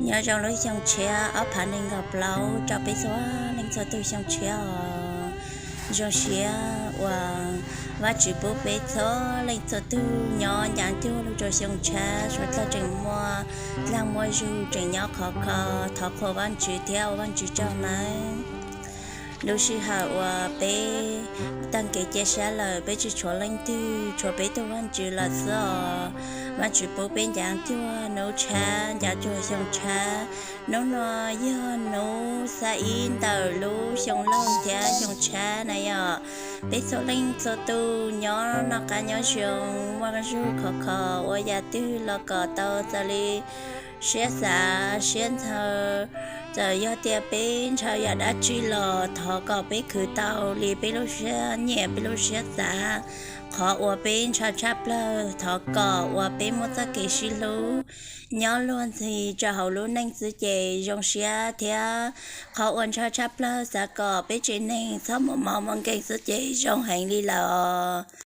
Nyob zoo lub xyoo tshiab ob phav nees nkaum plaub rau peb txhua leej txhua tus xyoo tshiab os. Zoo siab uas Vajtswv pub peb txhua leej txhua tus nyob ncav cuag lug rau xyoo tshiab, suav dlawg tseem muaj dlaag muaj zug, tseem nyob khov kho, thov qhuas Vajtswv thiab ua Vajtswv tsaug nawb. Lub sij hawm uas peb taag kev cia siab lawm, peb tsi tshuav leej twg, tshuav peb tug Vajtswv lawm xwb os. Vajtswv pub peb ncav cuag nub tshab, ncav cuag xyoo tshab. Nub no yog nub xab ib ntawm lub xyoo laug thiab xyoo tshab na yom. Peb txhua leej txhua tus nyob noj qab nyob zoo, muaj zug khov kho, ua yam twg los kom tau txawm li siab xav siab ntshaw. Txawm yog tias peb ntshaw yam dab tsi los thov kom peb khwv tau li peb lub siab nyiam peb lub siab xav. Qhov uas peb ntshaw tshaj plawg thov kom uas peb muaj txoj kev sib hlub nyob luag ntxhi rau hauv lub neej xwb ces zoo siab thiab. Qhov uas ntshaw tshaj plawg xav kom peb tsev neeg txhob muaj mob muaj nkeeg xwb ces zoo heev li lawm os.